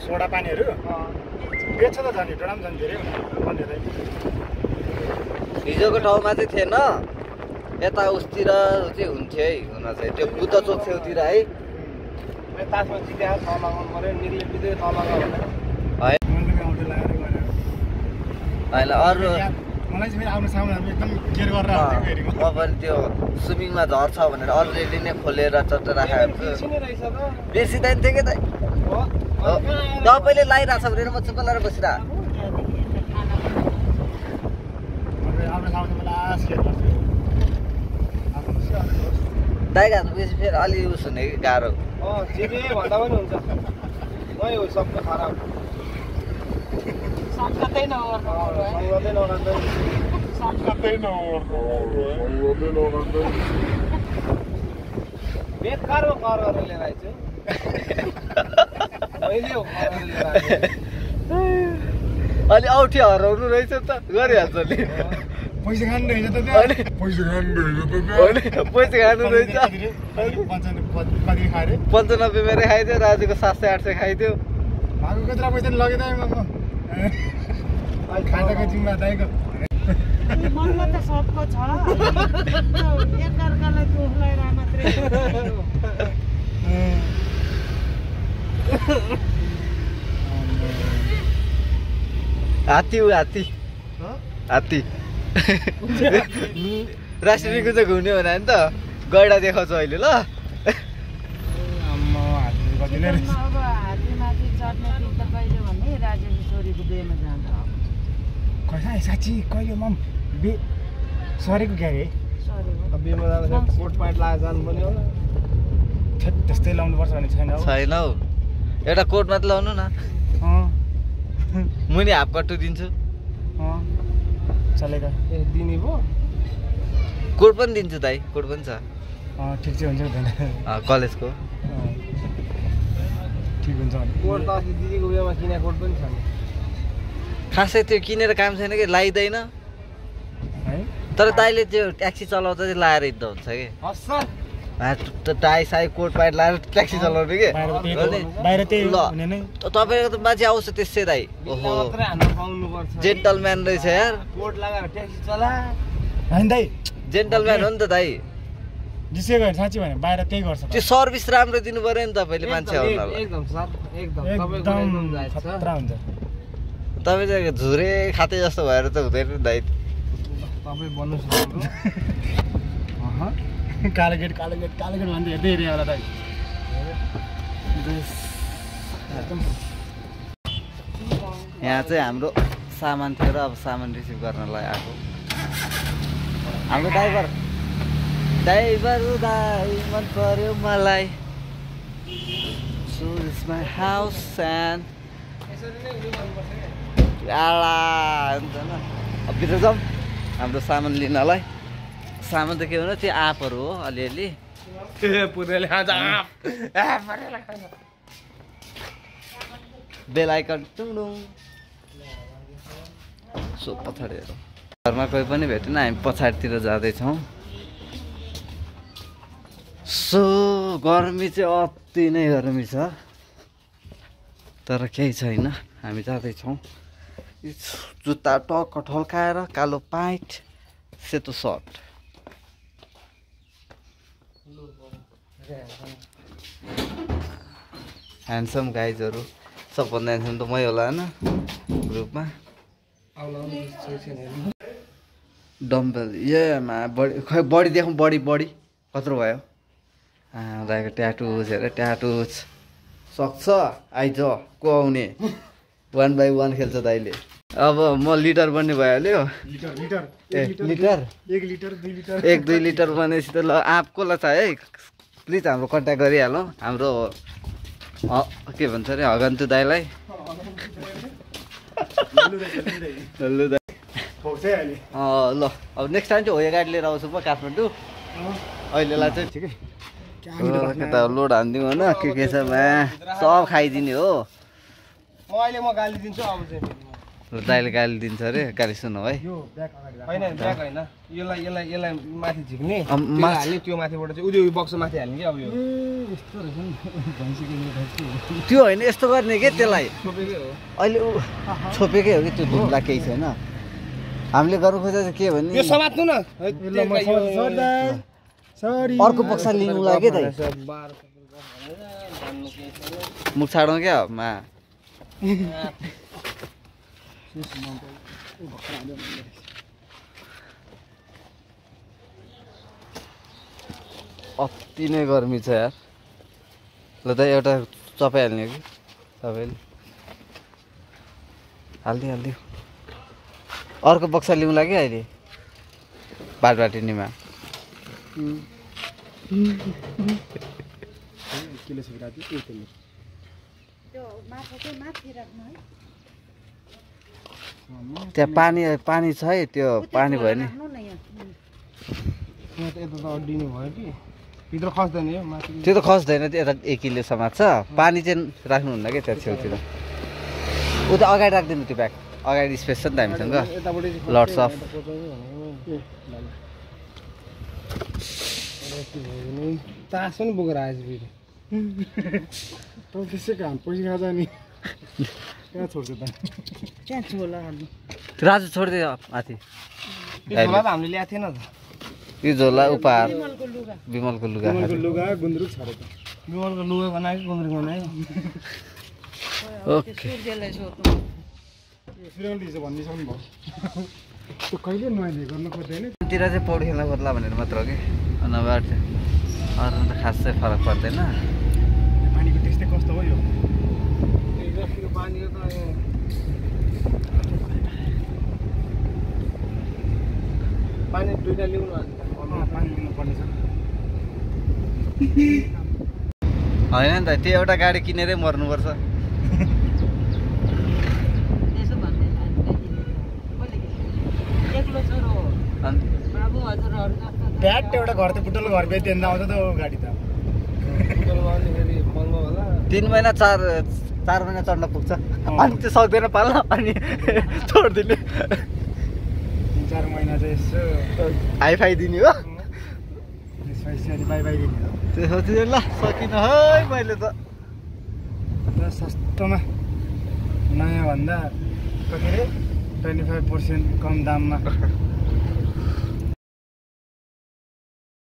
Soda पानीहरू बेच्छ त जाने डराम जाने धेरै भन्ने हिजोको ठाउँमा चाहिँ थिएन यता उसतिर चाहिँ हुन्थ्यो है हुन चाहिँ त्यो बुद्ध चोक छेउतिर है तासमा चिया छ लगाउनु पर्यो निक्ले बित्दै छ लगाउनु होइन अरू मलाई चाहिँ आफ्नो सामान एकदम केयर गरेर अब त्यो स्विमिङमा झर्छ भनेर अलरेडी नै खोलेर चट्ट राखेको बिर्सिँदैन थियो क्या तपाईँले लगाइरहेको छ भनेर म चुप्प लगाएर बसिरहेको दाइको हातमा बेसी फेरि अलि उस हुने कि गाह्रो भन्दा पनि हुन्छ नै हो सबको खराब सङ्गतै नगर्नु बेकारमा गरेर लिएर आइछु अलि औठी हराउनु रहेछ त गरिहाल्छ नि पैसा खानु रहेछ त पैसा खानु रहेछ 95 मेरै खाइदियो राजुको 700-800 खाइदियो भागो कत्रा पैसा लगेदै खाजाको जिम्मा दाइको मनमा त सबको छ एकअर्कालाई दुख लगाएर मात्रै हात्ती राष्ट्रियको चाहिँ घुम्ने भने नि त गैडा देखाउँछ अहिले ल अब हात्तीमाथि चढ्ने दिन त कहिले भने राजेको छोरीको बिहेमा जान्छ कसै साँच्ची कहिले मम सरेको क्या अरे बिहेमा जाँदा कोट प्यान्ट लगाएर जानुपर्ने होला त्यस्तै लाउनुपर्छ भन्ने छैन हौ एउटा कोट मात्र लाउनु न मुनि हाफ कट्टु दिन्छु चलेको दिने भयो कोट पनि दिन्छु दाइ कोट पनि छ ठिक चाहिँ हुन्छ हुँदैन कलेजको ठिक हुन्छ कोट त अस्ति दिदीको बिहेमा किने कोट पनि छ खासै त्यो किनेर काम छैन कि लगाइँदैन है तर दाइले त्यो ट्याक्सी चलाउँदा चाहिँ लाएर हिँड्दा हुन्छ कि टाई साई कोट प्यान्ट लाएर ट्याक्सी चलाउने कि बाहिर त्यही हुने नै तपाईँको त मान्छे आउँछ त्यसै दाइ ओहो जेन्टलम्यान रहेछ यार कोट लगाएर ट्याक्सी चला होइन दाइ जेन्टलम्यान हो नि त दाइ जिसे गयो साँच्ची भने बाहिर त्यही गर्छ त्यो सर्भिस राम्रो दिनु पर्यो नि तपाईँले मान्छे आउनलाई एकदम सर एकदम खतरा हुन्छ तपाईँ चाहिँ झुरे खाते जस्तो भएर त हुँदैन नि दाइ तपाईँ भन्नुहोस् कालो गेट भन्दै हेर्दै हेरेँ होला दाइ यहाँ चाहिँ हाम्रो सामान थियो र अब सामान रिसिभ गर्नलाई आएको हाम्रो ड्राइभर दाइ मन पर्यो मलाई So this is my house and अब भित्र जाउँ हाम्रो सामान लिनलाई सामान त के भन्नु त्यो आँपहरू हो अलिअलि बेल आइकन टुङडुङ सो पछाडि हेरौँ घरमा कोही पनि भेटेन हामी पछाडितिर जाँदैछौँ सो गर्मी चाहिँ अति नै गर्मी छ तर केही छैन हामी जाँदैछौँ जुत्ता टक्क ठल्काएर कालो प्यान्ट सेतो सर्ट ह्यान्डसम गाइजहरू सबभन्दा ह्यान्डसम त मै होला होइन ग्रुपमा डम्बल मा बडी खै बडी देखौँ बडी कत्रो भयो दाइको ट्याटुज हेर ट्याटुज सक्छ आइज को आउने 1 by 1 खेल्छ दाइले अब म लिटर बन्ने भइहाल्यो लिटर 1-2 लिटर बनेपछि त ल आँप कसलाई छ है प्लिज हाम्रो कन्ट्याक्ट गरिहालौँ हाम्रो के भन्छ अरे हगन्तु दाइलाई ल अब नेक्स्ट टाइम चाहिँ होया गाडी लिएर आउँछु म काठमाडौँ अहिलेलाई चाहिँ ठिकै यता लोड हानिदिउँ होइन के छ मा सब खाइदिने हो अहिले म गाली दिन्छु अब चाहिँ ल दाइले गाली दिन्छ अरे गाली सुन्नु है यो ब्याग अगाडि राख। होइन ब्याग होइन यसलाई माथि झिक्ने अँ, त्यो माथि- हाल्ने त्यो माथिबाट चाहिँ उयो बक्स माथि हाल्ने कि अब यो ए यस्तो रहेछ नि भैँसीको मिठाई त्यो होइन यस्तो गर्ने के त्यसलाई छोपेकै हो अहिले ऊ छोपेकै हो कि त्यो धुम्ला केही छैन हामीले गर्नु खोजेको चाहिँ के भने यो समात्नु न सरी अर्को पक्ष लिनुलाई के त मुख छाडौँ क्या मा अति नै गर्मी छ यार ल त एउटा चपाइहाल्ने कि तपाईँले हालिदियो अर्को बक्सा लिउँला कि अहिले बाटबाटिनीमा किलो सिक्रा थियो एक किलो त्यो माछा चाहिँ माथि राख्नु है त्यहाँ पानी छ है त्यो पानी भयो नि राख्नु न यहाँ यहाँ त यता त अड्डिनु भयो कि भित्र खस्दैन यो माथि त्यो त खस्दैन त्यो यता 1 किलो समात्छ पानी चाहिँ राख्नुहुन्न क्या त्यहाँ छेउतिर उता अगाडि राखिदिनु त्यो ब्याग अगाडि स्पेस छ नि त हामीसँग यताबाट लट्स अफ तास पनि बोकेर आएछ फेरि त त्यसै काम पैसा खाजा नि कहाँ छोड्छ त त्यहाँ झोला हाल्नु राजु छोडिदियो माथि यो झोला त हामीले ल्याएको थिएन त यो झोला उपहार विमलको लुगा विमलको लुगा विमलको लुगा गुन्द्रुक छ अरे त विमलको लुगा बनायो कि गुन्द्रुक बनायो ओके सूर्यलाई सोध्नु फिराउनु हिजो भनिसक्नु भयो त्यो कहिले नुहाइने गर्नु पर्दैन तिर चाहिँ पौडी खेल्न खोज्ला भनेर मात्र हो कि नभए अरू त खास चाहिँ फरक पर्दैन पानीको टेस्टै कस्तो हो यो पानीको त पानी दुईटा ल्याउनु पानी लिनु पर्नेछ होइन नि त त्यो एउटा गाडी किनेरै मर्नुपर्छ यसो भन्दैन कसले एक्लो छोरो हो अनि बाबु हजुरहरू जस्तो ब्याट एउटा घर त बुटल घर बेच्दैन आउँछ त हो गाडी त फेरि महँगो होला 3 महिना 4 महिना चढ्न पुग्छ अनि त्यो सक्दैन पाल्न अनि छोडिदिने 3-4 महिना चाहिँ यसो हाइफाई दिने हो यसरी बाई बाई दिने हो त्यसो चाहिँ ल सकिनँ है मैले त र सस्तोमा नयाँ भन्दा कति रे 25% कम दाममा